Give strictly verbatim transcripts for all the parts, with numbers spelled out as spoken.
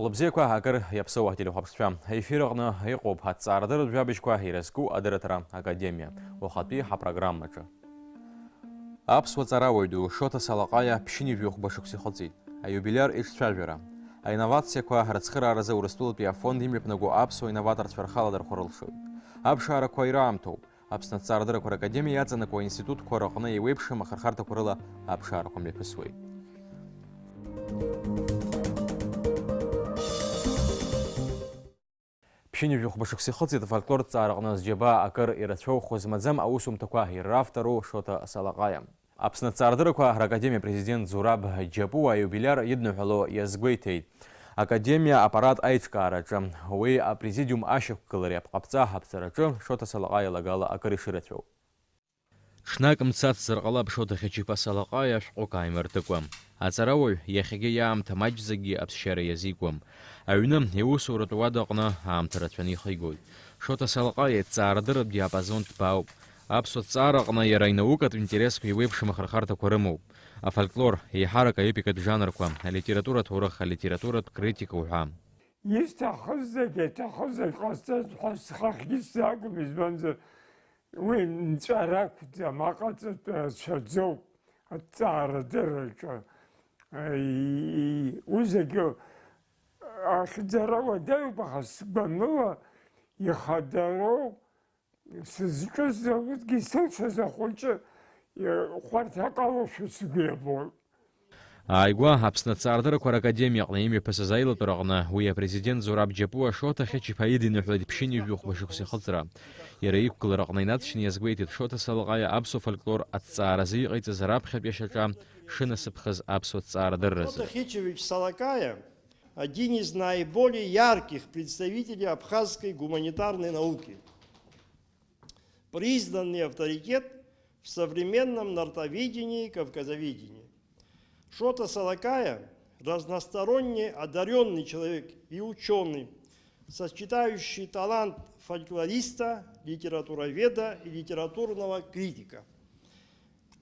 Лыбзиақәа акыр иаԥсоу ҳтелехәаԥшцәа, аефир аҟны иҟоуп аҭҵаарадырратә жәабжьқәа ирызку адырраҭара академиа, уахатәи ҳапрограммаҿы. Аԥсуа ҵарауаҩ ду Шоҭа Салаҟаиа ԥшьынҩажәи хәба шықәса ихыҵит. Аиубилиар иҿцәажәара. Аинновациақәа рыцхырааразы Урыстәылатәи афонд имҩаԥнаго аԥсуа инноваторцәа рхы аладырхәыр рылшоит. Аԥшаарақәа ираамҭоуп. Аԥсны аҭҵаарадыррақәа ракадемиа иаҵанакуа аинститутқәа рыҟны еиуеиԥшым ахырхарҭақәа рыла аԥшаарақәа мҩаԥысуеит. Ԥшьынҩажәи хәба шықәса ихыҵит афольклортә ҭҵаараҟны зџьабаа акыр ирацәоу хәы змаӡам аусумҭақәа ирравтору Шоҭа Салаҟаиа. Аԥсны аҭҵаарадыррақәа ракадемиа апрезидент Зураб Џьапуа аиубилиар идныҳәало иазгәеиҭеит. Академиа аппарат аиҿкаараҿы, уи апрезидиум ашьақәгылареи аԥҟаԥҵа аԥҵараҿы Шоҭа Салаҟаиа лагала акыр ишырацәоу. Ҽнак мцацзар ҟалап Шоҭа Хьачиԥа Салаҟаиа ашәҟәык ааимыртыкәа. Аҵарауаҩ иахьагьы иаамҭа маҷӡакгьы аԥсшьара иазикуам. Аҩны, иусуратә уадаҟны аамҭа рацәаны ихигоит. Шоҭа Салаҟаиа иҭҵаарадырратә диапазон ҭбаауп. Аԥсуа ҭҵаара аҟны иара инаукатә интересқәа еиуеиԥшым ахырхарҭақәа рымоуп. Афольклор, еиҳарак аепикатә жанрқәа, алитература аҭоурых, алитературатә критика уҳәа. Исҭахыз зегь, иаҭахыз зегь ҟасҵеит ҳәа схахьгьы сзакәым, избанзар, уи нҵәара ақәӡам, аҟаҵатәы рацәаӡоуп аҭҵаарадырраҿы. Уи зегьы ахьӡара уадаҩуп, аха сгәаныла ихадароу сызҿыз, урҭгьы исылшаз ахәыҷы хәарҭак алоушәа сгәы иабоит. Ааигәа Аԥсны аҭҵаарадыррақәа ракадемиаҟны имҩаԥысыз аилатәараҟны уи апрезидент Зураб Џьапуа Шоҭа Хьычиԥа идиныҳәалеит ԥшьынҩажәи хәба шықәса ихыҵра. Иара иқәгылараҟны инаҵшьны иазгәеиҭеит Шоҭа Салаҟаиа аԥсуа фольклор аҭҵааразы иҟаиҵаз раԥхьатәи ашьаҿа шынасыԥхыз аԥсуа ҭҵаарадырразы. Шота Хичевич Салакая, один из наиболее ярких представителей абхазской гуманитарной науки, признанный авторитет в современном нартоведении и кавказоведении. Шота Салакая — разносторонне одарённый человек и учёный, сочетающий талант фольклориста, литературоведа и литературного критика,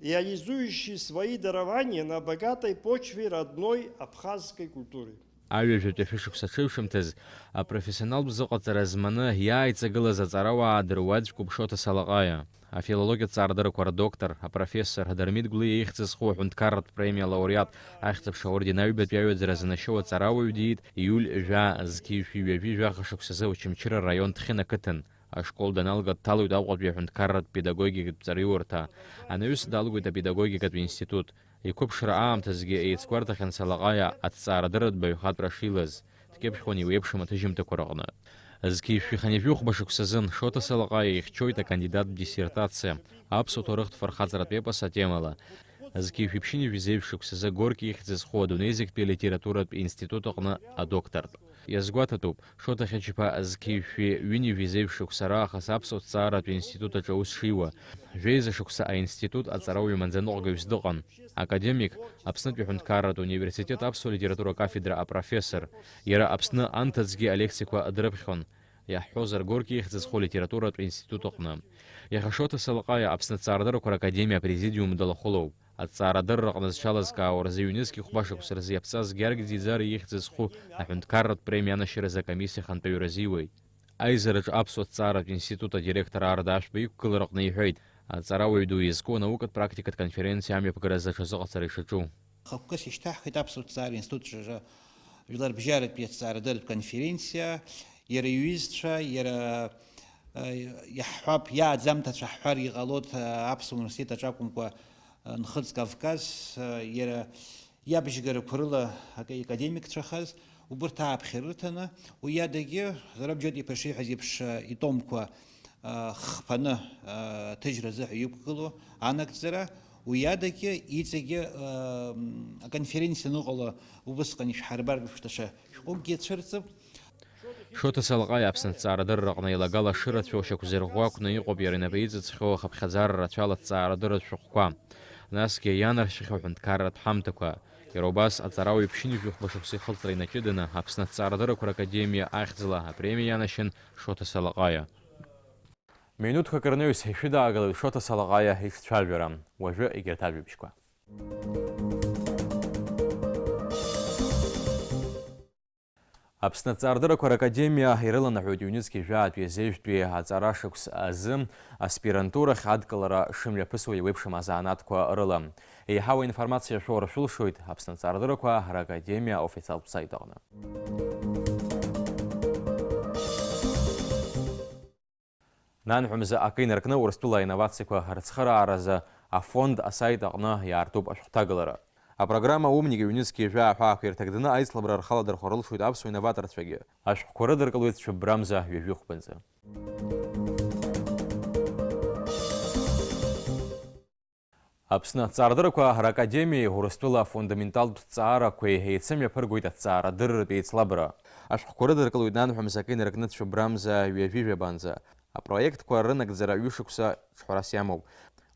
реализующий свои дарования на богатой почве родной абхазской культуры. Аҩажәатәи ашәышықәса аҽеиҩшымҭаз апрофессионалтә зыҟаҵара зманы иааиҵагылаз аҵарауаа дыруаӡәкуп Шоҭа Салаҟаиа. Афилологиатә ҵаарадыррақәа рдоктор, апрофессор Дырмит Гәлиа ихьӡ зху аҳәынҭқарратә премиа лауреат, Ахьӡ-аԥша аорден аҩбатәи аҩаӡара занашьоу аҵарауаҩ диит иуль жәа зқьи жәшәи ҩажәи жәаха шықәсазы Очамчыра араион Ҭхьын ақыҭан. Ашкол даналга дҭалоит Аҟәатәи аҳәынҭқарратә педагогикатә ҵараиурҭа. Анаҩс далгоит апедагогикатә институт. Иқәыԥшра аамҭазгьы еицгәарҭахьан Салаҟаиа аҭҵаарадырратә баҩхатәра шилаз. Дкьыԥхьуан еиуеиԥшым аҭыжьымҭақәа рыҟны. Зқьи жәшәи хынҩажәи хәба шықәсазын Шоҭа Салаҟаиа ихьчоит акандидаттә диссертациа, аԥсуа ҭоурыхтә фырхаҵаратә епос атемала. Зқьи жәшәи ԥшьынҩажәи зеижә шықәсазы Горки ихьӡ зху адунеи зегьтәи алитературатә институт аҟны адоктортә. Иазгәаҭатәуп, Шоҭа Хьачиԥа зқьи жәшәи ҩынҩажәи зеижә шықәса раахыс аԥсуа ҭҵааратә институт аҿы аус шиуа. Жәеиза шықәса аинститут аҵарауаҩ маӡаныҟәгаҩыс дыҟан. Академик, Аԥснытәи аҳәынҭқарратә университет аԥсуа литература акафедра апрофессор, иара Аԥсны анҭыҵгьы алекциақәа дрыԥхьон, иаҳҳәозар, Горки ихьӡ зху алитературатә институт аҟны. Иаха Шоҭа Салаҟаиа Аԥсны аҭҵаарадыррақәа ракадемиа апрезидиум далахәылоуп. Аҭҵаарадырраҟны зҽалазкаауа рзы ҩнызқь хәба шықәса рзы иаԥҵаз Георги Ӡиӡариа ихьӡ зху аҳәынҭқарратә премиа анашьаразы акомиссиа ахантәаҩы разиуеит. Аизараҿы аԥсуа ҭҵааратә институт адиректор Арда Ашәба иқәгылараҟны иҳәеит, аҵарауаҩ ду изку анаукатә практикатә конференциа амҩаԥгаразы аҽазыҟаҵара ишаҿу. Хықәкыс ишьҭаҳхит аԥсуа ҭҵааратә институт аҿы жәларбжьаратәи аҭҵаарадырратә конференциа, иара иҩызцәа, иара, э, иаҳҳәап, иааӡамҭацәа ҳҳәар иҟалоит, э, Аԥсуа университет аҿы акәымкәа, э, Нхыҵ Кавказ, э, иара иабжьгарақәа рыла академикцәахаз, убырҭ ааԥхьара рыҭаны, уи иадагьы, Зураб Џьоҭ-иԥа ишиҳәаз еиԥш, итомқәа, а, хԥаны, а, ҭыжьра азыҳәа иқәгылоу анагӡара, уи иадагьы, иҵегьы, а, м, аконференциа аныҟало, убысҟан ишәҳарбартә шәҭаацәа шәҟәыкгьы ацәырҵып. Шоҭа Салаҟаиа Аԥсны аҭҵаарадырраҟны еилагала шырацәоу шьақәзырӷәӷәа акәны иҟоуп иара инапы иҵыҵхьоу ахыԥхьаӡара рацәала аҭҵаарадырратә шәҟәқәа. Насгьы ианаршьахьоу аҳәынҭқарратә ҳамҭақәа. Иара убас аҵарауаҩ ԥшьынҩажәи хәба шықәса ихыҵра инаҷыданы Аԥсны аҭҵаарадыррақәа ракадемиа ахьӡала апремиа ианашьан Шоҭа Салаҟаиа. Минуҭқәак рнаҩс ишәыдаагалоит Шоҭа Салаҟаиа иҿцәажәара. Уажәы егьырҭ ажәабжьқәа. Аԥсны аҭҵаарадыррақәа ракадемиа ирыланаҳәоит ҩнызқьи жәаатәи азежәтәи аҵара шықәс азы аспирантурахь адкылара шымҩаԥысуа еиуеиԥшым азанааҭқәа рыла. Еиҳау аинформациа шәоура шәылшоит Аԥсны аҭҵаарадыррақәа ракадемиа официалтә сайт аҟны. Нанҳәа мза акы инаркны Урыстәыла аинновациақәа рыцхырааразы афонд асайт аҟны иаартуп ашәҟәҭагалара. Апрограмма Умник ҩнызқьи жәаа ҳәаақәа ирҭагӡаны аицлабра рхаладырхәа рылшоит аԥсуа инноваторцәагьы. Ашәҟәқәа рыдыркылоит цәыббрамза ҩажәихәбанӡа. Аԥсны аҭҵаарадыррақәа ракадемиеи Урыстәыла афундаменталтә ҭҵаарақәеи еицымҩаԥыргоит аҭҵаарадырратә еицлабра. Ашәҟәқәа рыдыркылоит нанҳәа мза акы инаркны цәыббрамза ҩажәи жәабанӡа. Апроектқәа рынагӡара ҩышықәса ҿҳәарас иамоуп.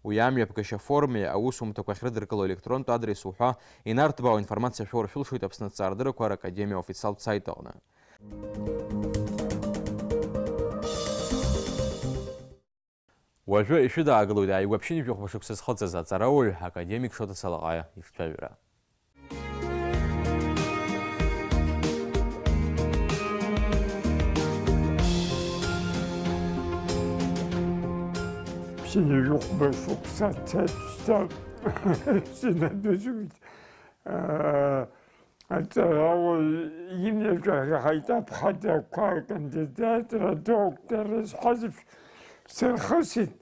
Уи амҩаԥгашьа формеи аусумҭақәа ахьрыдыркыло електронтә адрес уҳәа инарҭбаау аинформациа шәоура шәылшоит Аԥсны аҭҵаарадыррақәа ракадемиа официалтә сайт аҟны. Уажәы ишәыдаагалоит ааигәа ԥшьынҩажәи хәба шықәса зхыҵыз аҵарауаҩ академик Шоҭа Салаҟаиа ихцәажәара. Ԥшьынҩажәи хәба шықәса цеит шьҭа, сынадыжьуеит. Аҵарауаҩ имҩаҿаҳәа ҳаиҭ аԥхьаӡақәа акандидатра, адоктор зҳәаз еиԥш сырхысит.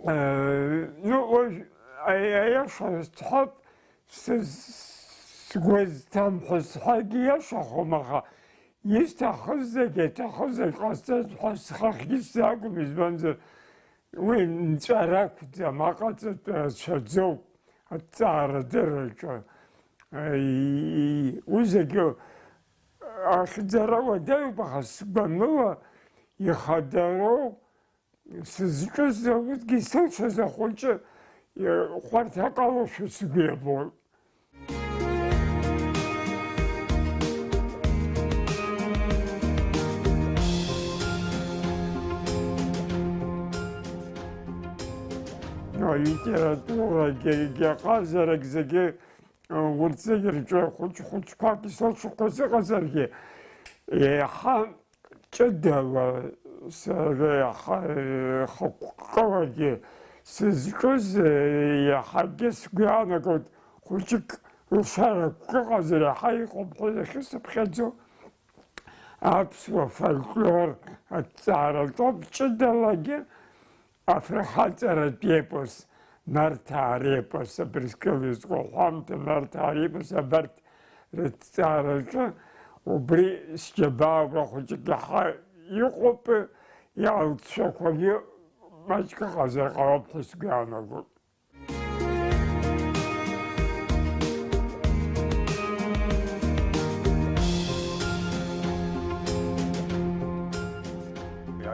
Э, ну, уажә аи-, аиаша сҳәап, сы-, сгәы зҭам ҳәа сҳәагьы иашахом, аха исҭахыз зегь, иаҭахыз зегь ҟасҵеит ҳәа схахьгьы сзаагом, избанзар, уи нҵәара ақәӡам, аҟаҵатәы рацәаӡоуп аҭҵаарадырраҿы. Аи, уи зегьы ахьӡара уадаҩуп, аха сгәаныла ихадароу сызҿыз, усгьы исылшаз ахәыҷы, е, хәарҭак алоушәа сгәы иабон. Алитературагьы, егьи аҟазарагь зегьы, урҭ зегьы рҿы хәыҷ-хәыҷқәак исылшақәаз ыҟазаргьы, еиҳа ҷыдала сара иаха-, хықәкылагьы сызҿыз, иаҳагьы сгәы иаанагоит, хәыҷык лшарақәак ыҟазар иаҳа иҟоуп ҳәа иахьысыԥхьаӡо, аԥсуа фольклор аҭҵааратәоуп ҷыдалагьы, афырхаҵаратә епос, Нарҭаа репос, Абрыскьыл изкәаҳәамҭа, Нарҭаа репос, абарҭ рыҭҵаараҿы убри сџьабаа убра хәыҷык иаҳа иҟоуп, иалҵшәақәагьы маҷк ыҟазар ҟалап ҳәа сгәы иаанагоит.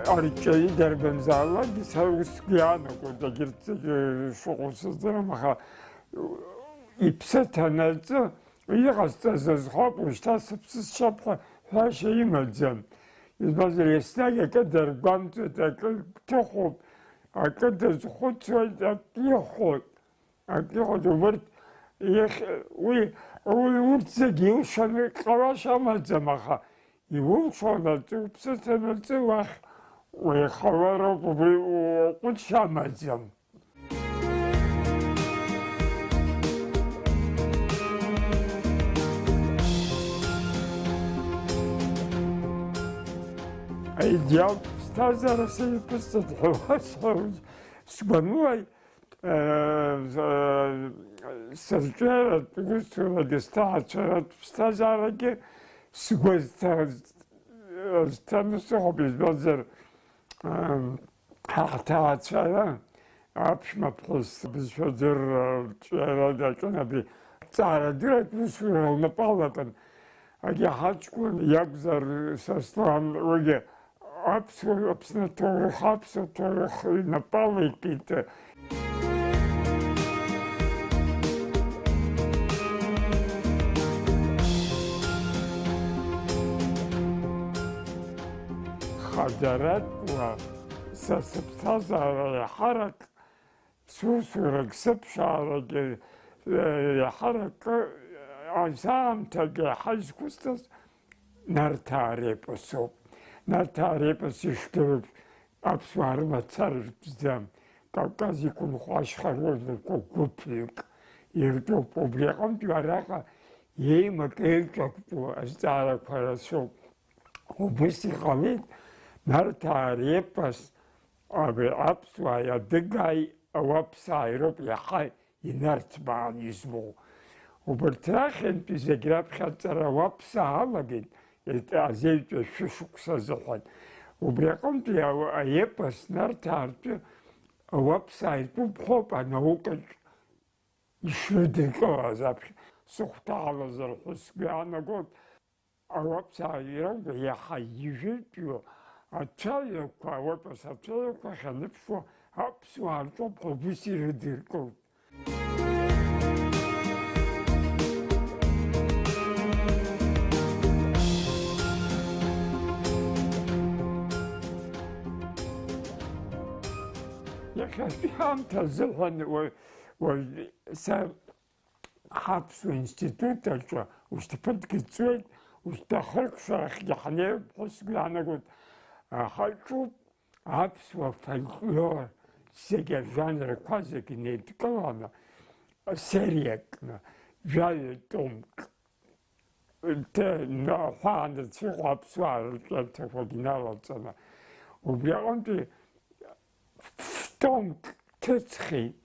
Арҿиаҩы дарбанзаалакгьы сара ус сгәы иаанагоит, егьырҭ зегьы шыҟоу сыздырам, аха иԥсы ҭанаҵы, иҟасҵаз азхоуп, уажәшьҭа сыԥсы сшьап ҳәа ҳәашьа имаӡам. Избанзар, еснагь акы даргәамҵуеит, акы дҭыхуп, акы дазхәыцуеит, акы ихәоит. Акы иҟоуп, убарҭ иахь, уи, уи, урҭ зегьы илшаны иҟалашьа амаӡам, аха иулшонаҵы, уԥсы ҭанаҵы, уахь уеихалароуп, убри уҟәыҵшьа амаӡам. Аидеалтә ԥсҭазаара саиԥысҵеит ҳәа уасҳәарыз сгәаныла, сырҿиаратә усурагьы, сҭаацәаратә ԥсҭазаарагьы сгәы зҭаз, зҭаны сыҟоуп, избанзар, ҳа ҳҭаацәара аԥшәмаԥҳәыс бызшәадырра, арҿиара даҿын, абри ҭҵаарадырратә усура лнапы алатәан. Егьи ҳаҷкәын иакәзар, Сослан, уигьы Аԥсуа, Аԥсны аҭоурых, аԥсуа ҭоурых инапы алеикит. Хадаратәла са сыԥсҭазаара иаҳарак, сусурак, сыԥшаарагьы, э, иаҳаракы, азаамҭагьы иаҳа изқәысҵаз Нарҭаа репосоуп. Нарҭаа репос ишдыру еиԥш, аԥсуаа рымацара ртәӡам. Кавказ иқәынхо ашьха рыжәлақәа гәыԥҩык иртәуп. Убри аҟынтәи араҟа еимак-еиҿактәу азҵаарақәа рацәоуп. Убыс иҟалеит Нарҭаа репос, абри аԥсуааи адыгааи ауаԥсааи роуп иаҳа инарҭбааны измоу. Убарҭ рахьынтәи зегь раԥхьаҵәҟьа ауаԥсаа алагеит, ет-, азеитәи шәышықәса азыҳәан. Убри аҟынтәи ауа-, аепос Нарҭаа ртәы ауаԥсаа иртәуп ҳәоуп анаукаҿ ишрыдыркылаз аԥхьа. Сыхәҭаалазар ҳәа сгәы иаанагоит. Ауаԥсаа ирауп иаҳа ижәытәу ацәаҩақәа, ауаԥс ацәаҩақәа ахьаныԥшуа аԥсуаа рҿоуп ҳәа убыс ирыдыркылт. Иахьатәи аамҭа азыҳәан уа-, уажә са Ҳаԥсуа институт аҿы ушьҭа ԥыҭк ҵуеит, ушьҭа хыркәшарахьгьы ҳнеиуеит ҳәа сгәы иаанагоит. Аха иҿуп аԥсуа фольклор зегьы ажанрқәа зегьы неидкыланы, сериакны, жәаҩа томк, ҭ-, ҳәа анацәа ыҟоу аԥсуаа рҿиамҭақәагьы налалҵаны. Убри аҟынтәи фтомк ҭыҵхьеит.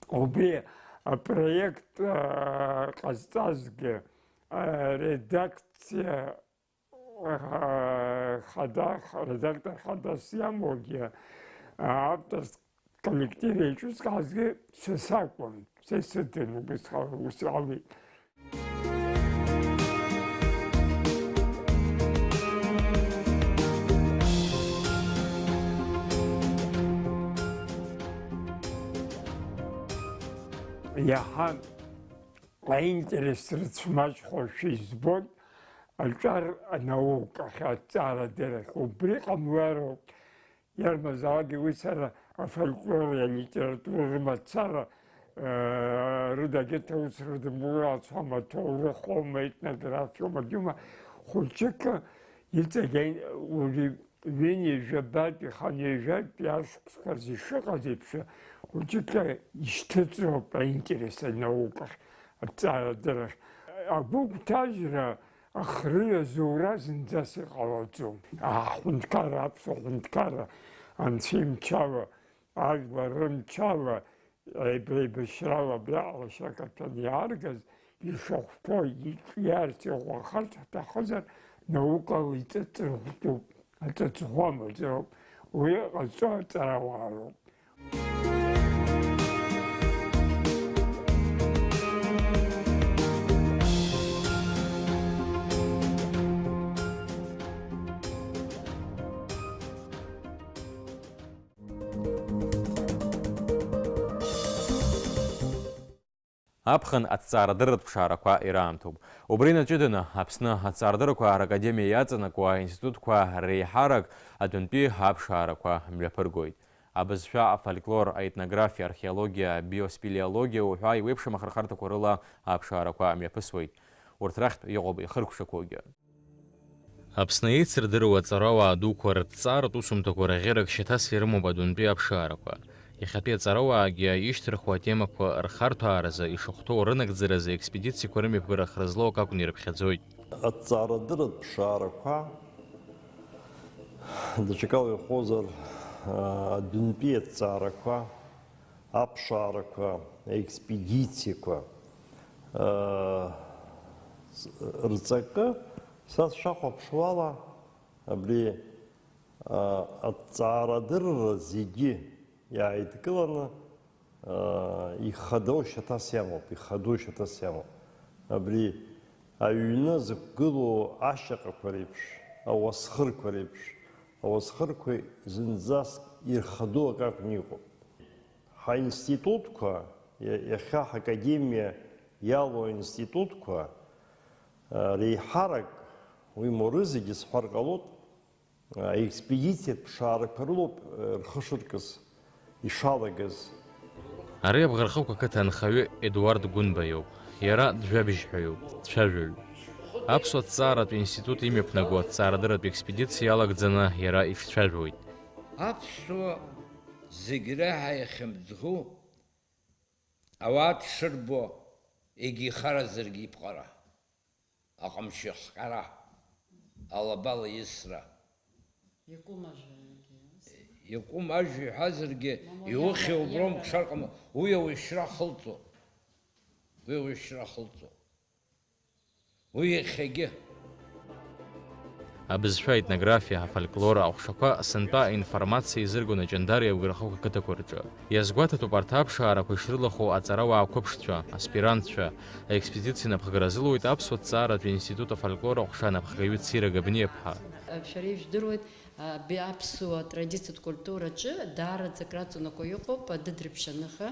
Убри апроект, а, ҟазҵазгьы, а, редакциа, а, хада, редактор хадас иамоугьы, а, авторс коллектив еиҿызкаазгьы са сакәын, са исыдын убысҟан, ус иҟалеит. Иаҳа аинтерес рыцәмаҷхошәа избоит аҿар анаукахь, аҭҵаарадырахь. Убри ҟамлароуп. Иармазаалак уи сара афольклори алитературеи рымацара, э, рыдагьы аҭоурых рыдымгыло ацәа амаҭәа урыхуама, етнографиоума, џьума, хәыҷык иҵегь уи ҩынҩажәабатәи, хынҩажәатәи ашықәсқәа рзы ишыҟаз еиԥш, хәыҷык ишьҭыҵроуп аинтерес анаукахь, аҭҵаарадырахь. Агәыгәҭажьра Ахрыҩ азура зынӡас иҟалаӡом. Аҳәынҭқарра, аԥсуа ҳәынҭқарра, анцәа имчала, ажәлар рымчала, еибеибашьрала абри аҟалашьа каҭәаны иааргаз, ишахәҭоу, иҿиарц, иӷәӷәахарц ҳҭахызар, наукала иҵыҵырхәтәуп, аҵыҵӷәа маӡоуп. Уи ҟазҵо аҵарауаа роуп. Аԥхын аҭҵаарадырратә ԥшаарақәа ираамҭоуп. Убри инаҷыданы, Аԥсны аҭҵаарадыррақәа ракадемиа иаҵанакуа аинститутқәа реиҳарак адәынтәи аԥшаарақәа мҩаԥыргоит. Абызшәа, афольклор, аетнографиа, археологиа, абиоспелеологиа уҳәа еиуеиԥшым ахырхарҭақәа рыла аԥшаарақәа мҩаԥысуеит. Урҭ рахьтә иҟоуп ихыркәшақәоугьы. Аԥсны еицырдыруа аҵарауаа дуқәа рыҭҵааратә усумҭақәа рӷьырак шьаҭас ирымоуп адәынтәи аԥшаарақәа. Иахьатәи аҵарауаагьы ишьҭырхуа атемақәа рхарҭәааразы, ишахәҭоу рынагӡаразы експедициақәа рымҩаԥгара хра злоу акакәны ирыԥхьаӡоит. Аҭҵаарадырратә ԥшаарақәа, даҽакала иҳәозар, адәынтәи аҭҵаарақәа, аԥшаарақәа, аекспедициақәа, рҵакы, са сшахәаԥшуала, абри, аҭҵаарадырра зегьы иааидкыланы, ихадоу шьаҭас иамоуп, ихадоу шьаҭас иамоуп. Абри аҩны зықәгылоу ашьаҟақәа реиԥш, ауасхырқәа реиԥш, ауасхырқәа зынӡаск ирхадоу акы акәны иҟоуп. Ҳаинститутқәа, иа-, иахьа ҳакадемиа иалоу аинститутқәа, а, реиҳарак, уимоу рызегьы сҳәар ҟалоит, а, аекспедициатә ԥшаарақәа рылоуп, а, рхы шыркыз, ишалагаз. Ари Абӷархықә ақыҭа анхаҩы Едуард Гәынба иоуп. Иара ӡәаҩажәаҩуп, цәажәаҩ. Аԥсуа ҭҵааратә институт имҩаԥнаго аҭҵаарадырратә експедициа иалагӡаны иара иҿцәажәоит. Аԥсуа зегь реиҳа иахьымӡӷу, ауаа дшырбо, егьихаразаргьы иԥҟара, аҟамчы ахҟьара, алаба лаисра. Иакәым ажәа иагьа. Иакәым ажәа иҳәазаргьы, мамоу, иухьи иаҳәа, уброуп иаҳәа. Шарҟама, уи ауаҩшьра ахылҵо. Уи ауаҩшьра ахылҵо. Уи иахьагьы. Абызшәа, аетнографиа, афольклор, аҟәшақәа сынтәа аинформациа еизыргон Аҷандари Агәрахықә ақыҭақәа рҿы. Иазгәаҭатәуп арҭ аԥшаарақәа ишрылахәу аҵарауаа қәыԥшцәа, аспирантцәа. Аекспедициа напхгара азылуеит Аԥсуа ҭҵааратә институт афольклор аҟәша анапхгаҩы Цира Габниаԥҳа. Шәара ижәдыруеит, а, бе-, аԥсуа традициатә культураҿы даараӡа акраҵанакуа иҟоуп адыдрыԥшь аныха.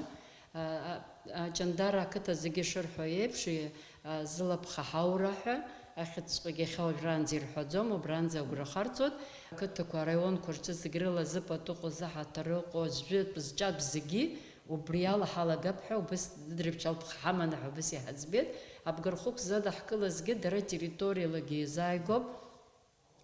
А, а, Аҷандара ақыҭа зегьы шырҳәо еиԥш, и-, а, зылаԥха ҳаура ҳәа, ахьӡҵәҟьагьы иахьа уажәраанӡа ирҳәаӡом, убранӡа агәра харҵоит. Ақыҭақәа, араионқәа рҿы зегь рыла зыпату ыҟоу, зыҳаҭыр ыҟоу, зжәытә, зҷаб зегьы убри ала ҳалагап ҳәа, убыс дыдрыԥшь алԥха ҳаманы ҳәа убыс иҳаӡбеит. Абгархықә задаҳкылазгьы дара территориалагьы еизааигәоуп.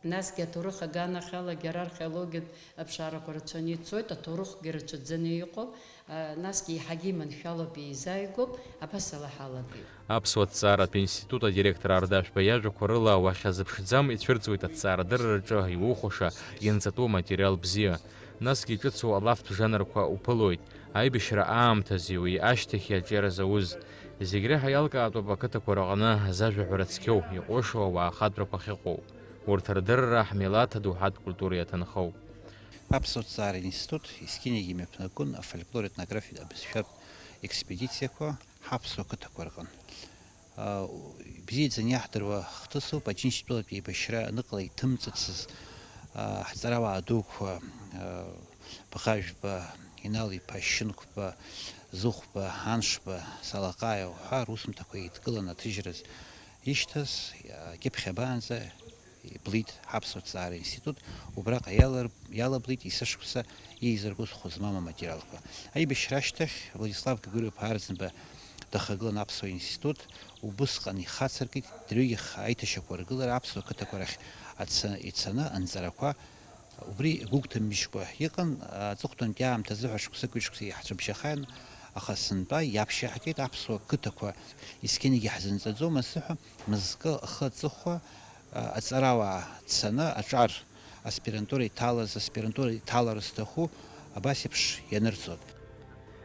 Насгьы аҭоурых аганаҟьалагьы ара археологиатә аԥшаарақәа рацәаны ицоит, аҭоурыхгьы рацәаӡаны иҟоуп, а, насгьы еиҳагьы иманшәалоуп, еизааигәоуп, абас ала ҳалагеит. Аԥсуа ҭҵааратә институт адиректор Ардашәба иажәақәа рыла, уахьазыԥшӡам, ицәырҵуеит аҭҵаарадырраҿы иухәаша ианҵатәу аматериал бзиа. Насгьы иҿыцу алафтә жанрқәа уԥылоит. Аибашьра аамҭази уи ашьҭахьи аҿиара зауз. Зегь реиҳа иалкаатәуп ақыҭақәа рҟны зажәаҳәара цқьоу, иҟәышу ауаа ахатәрақәа ахьыҟоу. Урҭ рдырра ҳмилаҭ адоуҳатә культура иаҭынхоуп. Аԥсуа ҭҵаара институт есқьынагьы имҩаԥнагон афольклор-етнографиатә абызшәатә експедициақәа ҳаԥсуа қыҭақәа рҟын. Ибзиаӡаны иаҳдыруа хҭысуп, Аџьынџьтәылатә еибашьра аныҟала иҭымҵыцыз, ҳҵарауаа дуқәа, Бӷажәба, Инал-иԥа Шьынқәба, Зыхәба, Аншба, Салаҟаиа уҳәа русумҭақәа еидкыланы аҭыжьраз ишьҭаз, акьыԥхь абаанӡа иблит ҳаԥсуа ҭҵаара институт, убраҟа иалар-, иалаблит есышықәса еизырго зхәы змам аматериалқәа. Аибашьра ашьҭахь Владислав Григорьев-иԥа Арӡынба дахагылан аԥсуа институт, убысҟан ихацыркит, дырҩегьых аиҭашьақәа ргылара аԥсуа қыҭақәа рахь аца-, ицаны анҵарақәа Убри гәыгәҭамжькәа иҟан, аҵыхәтәантәи аамҭазы ҳәа шықәсык-ҩышықәса иаҳцәыԥжьахаан, аха сынтәа иаԥшьаҳгеит аԥсуа қыҭақәа, есқьынагьы ҳзынҵаӡом азыҳәа, мызкы ахы аҵыхәа, а, аҵарауаа дцаны аҿар аспирантура иҭалаз, аспирантура иҭалара зҭаху абас еиԥш ианырҵоит.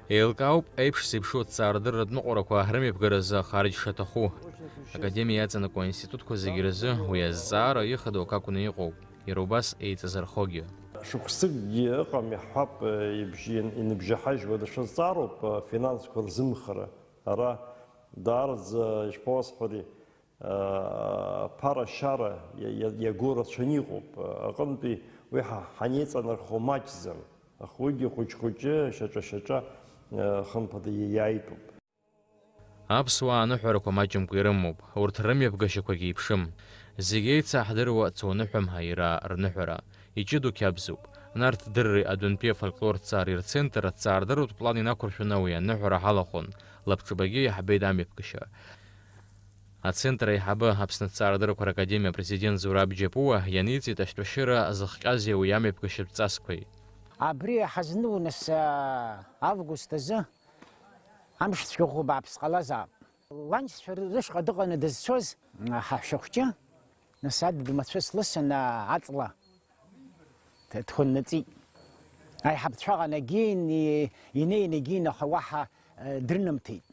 Еилкаауп, еиԥш зеиԥшу аҭҵаарадырратә ныҟәарақәа рымҩаԥгаразы ахарџь шаҭаху. Академиа иаҵанакуа аинститутқәа зегьы рзы уи азҵаара ихадоу акакәны иҟоуп. Иара убас еиҵазырхогьы. Шықәсыкгьы ыҟам, иаҳҳәап, ибжьы иныбжьаҳажьуа даҽа зҵаароуп, афинансқәа рзымхара. Ара даараӡа, ишԥауасҳәари, аԥара-шьара иа-, иа-, иаго рацәаны иҟоуп. Аҟынтәи уи ҳа-, ҳанеиҵанархо маҷӡам. Аха уигьы хәыҷ-хәыҷы, шьаҿа-шьаҿа, хымԥада иаитәуп. Аԥсуаа аныҳәарақәа маҷымкәа ирымоуп, урҭ рымҩаԥгашьақәагьы еиԥшым. Зегь еицаҳдыруа цуаныҳәам ҳаира рныҳәара. Иҷыдоу қьабзуп. Нарҭ Дырреи адәынтәи афольклорҭҵаареи рцентр аҭҵаарадырратә план инақәыршәаны уи аныҳәара ҳалахәын, лабҿабагьы иаҳбеит амҩаԥгашьа. Ацентр аиҳабы, Аԥсны аҭҵаарадыррақәа ракадемиа апрезидент Зураб Џьапуа ианиҵеит ашьтәашьыра зыхҟьазеи уи амҩаԥгашьатә ҵасқәеи. Абри ҳазнеиуа нас, август азы, Амш цәгьахәы бааԥс ҟалазаап. Ланшьцәа рышҟа дыҟаны дызцоз, ҳашәахәҷы, нас адыд мацәыс лысын, аҵла ҭ-, дхыннаҵит. Аиҳабацәа ҟанагьы ин-, инеин егьин, аха уаҳа, э, дрынамҭеит.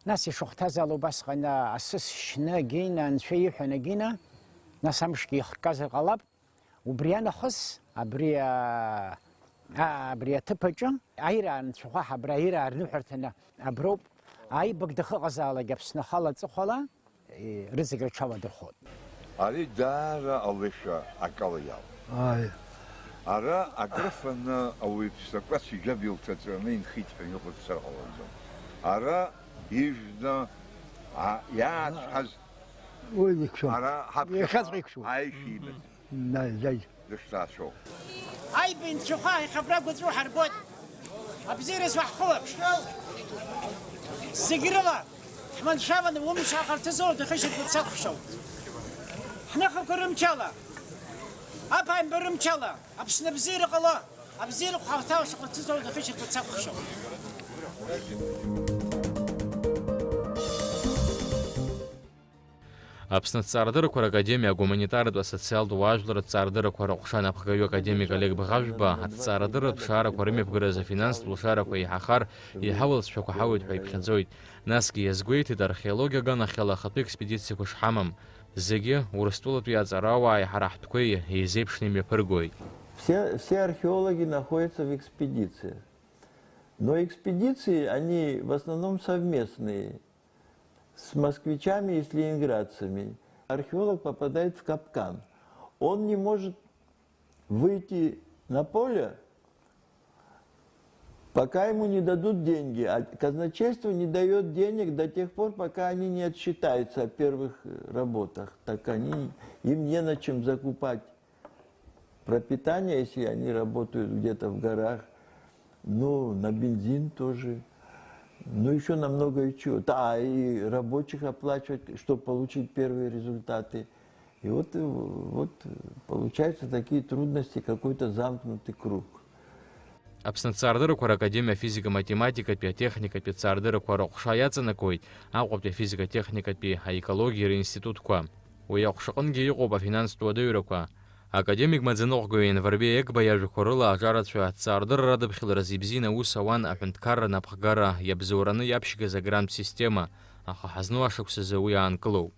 Нас ишахәҭаз ала убасҟан, асыс шьны агьин, анцәа иҳәан агьина, нас амшгьы ихкказар ҟалап. Убри анахыс, абри, а, а, абри аҭыԥ аҿы аираа анцәахәа, абра аираа рныҳәарҭаны аброуп, аибак дахыҟазаалак Аԥсны ахала аҵыхәала, е, рызегь рҽаладырхәоит. Ари даара алышәа акала иалоуп. Ааи. Ара акрыфаны ауаҩԥсы акәац ижәаб илҭаҵәаны инхеит ҳәа иҟоу дцар ҟалаӡом. Ара ижәны, а, иаацәҳаз Уи иқәшәон. Ара ҳаԥхьаҟа Иахьаҵәҟьа иқәшәон. Аишәа имаз. Наи, наи. Дышҭаацәоу. Аибынцәахәы аихабра гәаҵәа ҳарбоит. Абзиараз уаҳхылаԥш. Зегь рыла Ҳманшәаланы умш аҟарҭызоур дахьышьатәу дсакәхшоуп. Ҳныхақәа рымчала, аԥааимба рымчала, Аԥсны абзиара ҟало, абзиарақәа ҳарҭала шаҟа ҭызоур дахьышьатәу дсакәхшоуп. Аԥсны аҭҵаарадыррақәа ракадемиа агуманитартә асоциалтә уаажәлар аҭҵаарадыррақәа рыҟәша анапхгаҩы академик Олег Бӷажәба аҭҵаарадырратә ԥшаарақәа рымҩаԥгаразы афинанстә лшарақәа еиҳахар, еиҳау алҵшәақәа ҳауеит ҳәа иԥхьаӡоит. Насгьы иазгәеиҭеит археологиа аганахьала ахатәы експедициақәа шҳамам. Зегьы, Урыстәылатәи аҵарауааи ҳара ҳтәқәеи еизеиԥшны имҩаԥыргоит. Все, все археологи находятся в экспедициях. Но экспедиции, они в основном совместные, с москвичами и с ленинградцами. Археолог попадает в капкан. Он не может выйти на поле, пока ему не дадут деньги. А казначейство не дает денег до тех пор, пока они не отсчитаются о первых работах. Так они, им не на чем закупать пропитание, если они работают где-то в горах. Ну, на бензин тоже. Ну, еще на много и чего. Да, и рабочих оплачивать, чтобы получить первые результаты. И вот, вот получаются такие трудности, какой-то замкнутый круг. Аԥсны аҭҵаарадыррақәа ракадемиа афизика-математикатәи атехникатәи аҭҵаарадыррақәа рыҟәша иаҵанакуеит Аҟәатәи афизика-техникатәи аекологиа ринститутқәа. Уи аҟәшаҟынгьы иҟоуп афинанстә уадаҩрақәа. Академик Маӡаныҟәгаҩ Енварбеи Егба иажәақәа рыла аҿарацәа аҭҵаарадырра радыԥхьаларазы ибзианы аус ауан аҳәынҭқарра напхгара иабзоураны иаԥшьгаз агранттә система, аха ҳазну ашықәсазы уи аанкылоуп.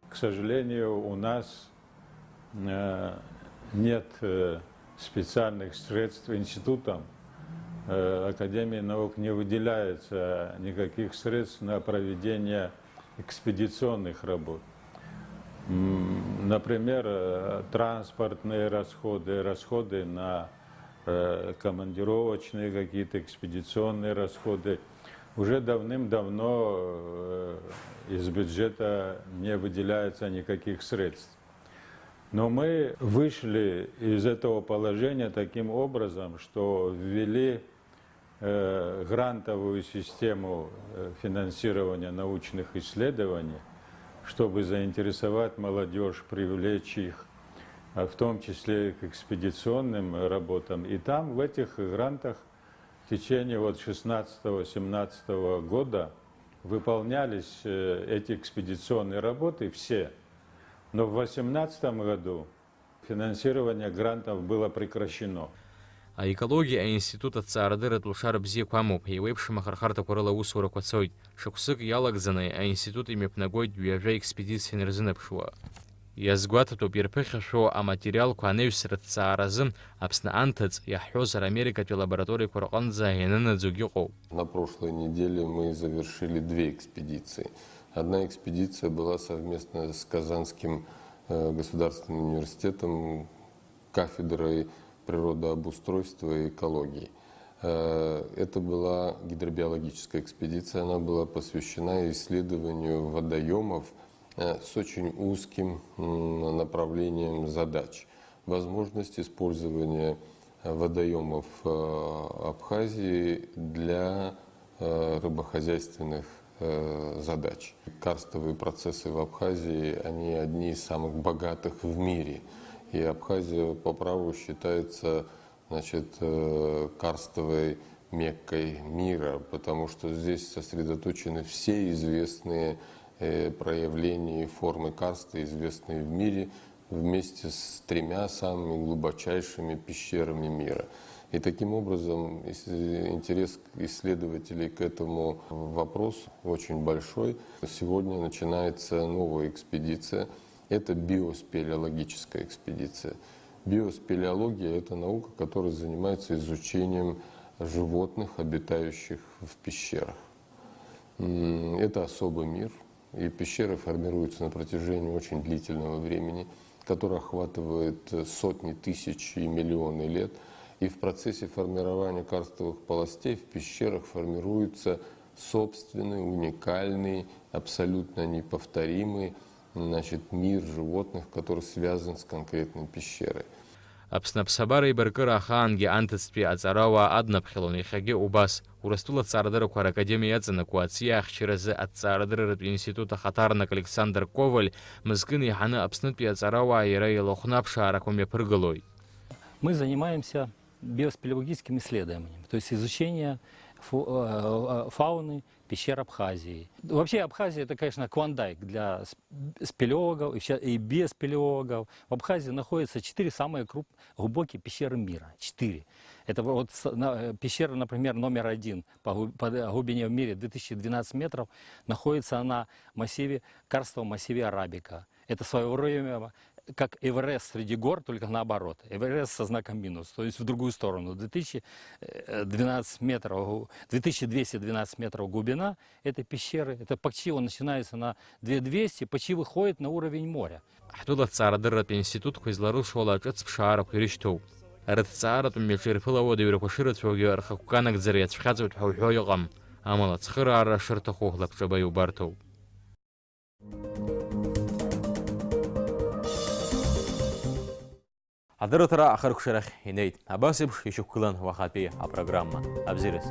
К сожалению, у нас э, нет э, специальных средств институтам. Э, Академии наук не выделяется никаких средств на проведение экспедиционных работ. М, Например, э, транспортные расходы, расходы на э, командировочные какие-то экспедиционные расходы. Уже давным-давно э, из бюджета не выделяется никаких средств. Но мы вышли из этого положения таким образом, что ввели э, грантовую систему э, финансирования научных исследований, чтобы заинтересовать молодежь, привлечь их, а в том числе и к экспедиционным работам. И там, в этих грантах, в течение вот шестнадцатого-семнадцатого года выполнялись э, эти экспедиционные работы все. Но в восемнадцатом году финансирование грантов было прекращено. Аекологиа аинститут аҭҵаарадырратә лшара бзиақәа амоуп, еиуеиԥшым ахырхарҭақәа рыла аусурақәа цоит. Шықәсык иалагӡаны аинститут имҩаԥнагоит ҩажәа експедициа инарзынаԥшуа. Иазгәаҭатәуп ирԥыхьашәо аматериалқәа анаҩсра аҭҵааразы Аԥсны анҭыҵ, иаҳҳәозар, Америкатәи алабораториақәа рҟынӡа ианынаӡогь ыҟоуп. На прошлой неделе мы завершили две экспедиции. Одна экспедиция была совместно с Казанским э, государственным университетом, кафедрой природообустройства и экологии. Э, Это была гидробиологическая экспедиция, она была посвящена исследованию водоемов э, с очень узким м, направлением задач. Возможность использования э, водоемов э, Абхазии для э, рыбохозяйственных э, задач. Карстовые процессы в Абхазии, они одни из самых богатых в мире. И Абхазия по праву считается, значит, э, карстовой меккой мира, потому что здесь сосредоточены все известные э, проявления и формы карста, известные в мире, вместе с тремя самыми глубочайшими пещерами мира. И таким образом ис- интерес исследователей к этому вопросу очень большой. Сегодня начинается новая экспедиция. Это биоспелеологическая экспедиция. Биоспелеология — это наука, которая занимается изучением животных, обитающих в пещерах. М, Это особый мир, и пещеры формируются на протяжении очень длительного времени, которое охватывает э, сотни тысяч и миллионы лет. И в процессе формирования карстовых полостей в пещерах формируется собственный, уникальный, абсолютно неповторимый, значит, мир животных, который связан с конкретной пещерой. Аԥсны аԥсабара еибаркыра ахаангьы анҭыҵтәи аҵарауаа аднаԥхьалон, иахьагьы убас. Урыстәыла аҭҵаарадыррақәа ракадемиа иаҵанакуа аҵиаа ахьчаразы аҭҵаарадырратә институт ахаҭарнак Александр Коваль мызкы инеиҳаны Аԥснытәи аҵарауаа иара илахәны аԥшаарақәа мҩаԥыргалоит. Мы занимаемся биоспелеологическим исследованием, то есть изучение фу- э, э, фауны пещер Абхазии. Вообще Абхазия это, конечно, клондайк для сп- спелеологов и вся- и биоспелеологов. В Абхазии находятся четыре самые круп- глубокие пещеры мира. Четыре. Это вот с- на- э, пещера, например, номер один по, глуб- по глубине в мире, две тысячи двенадцать метров, находится она в массиве карстовом массиве Арабика. Это в свое время как Эверест среди гор, только наоборот. Эверест со знаком минус, то есть в другую сторону. Две тысячи двенадцать метров, гу- две тысячи двести двенадцать метров глубина этой пещеры. Это почти он начинается на две двести, почти выходит на уровень моря. Ҳтәыла аҭҵаарадырратә институтқәа изларылшо ала ҿыц ԥшаарақәа ирышьҭоуп. Рыҭҵааратә мҩаҿ ирԥылауа адыҩрақәа шырацәоугьы рхықәкы анагӡара иацәхьаҵуеит ҳәа уҳәо иҟам. Амала ацхыраара шырҭаху лабҿаба иубарҭоуп. Адырраҭара ахыркәшарахь инеит. Абас еиԥш ишьақәгылан уахатәи апрограмма. Абзиараз.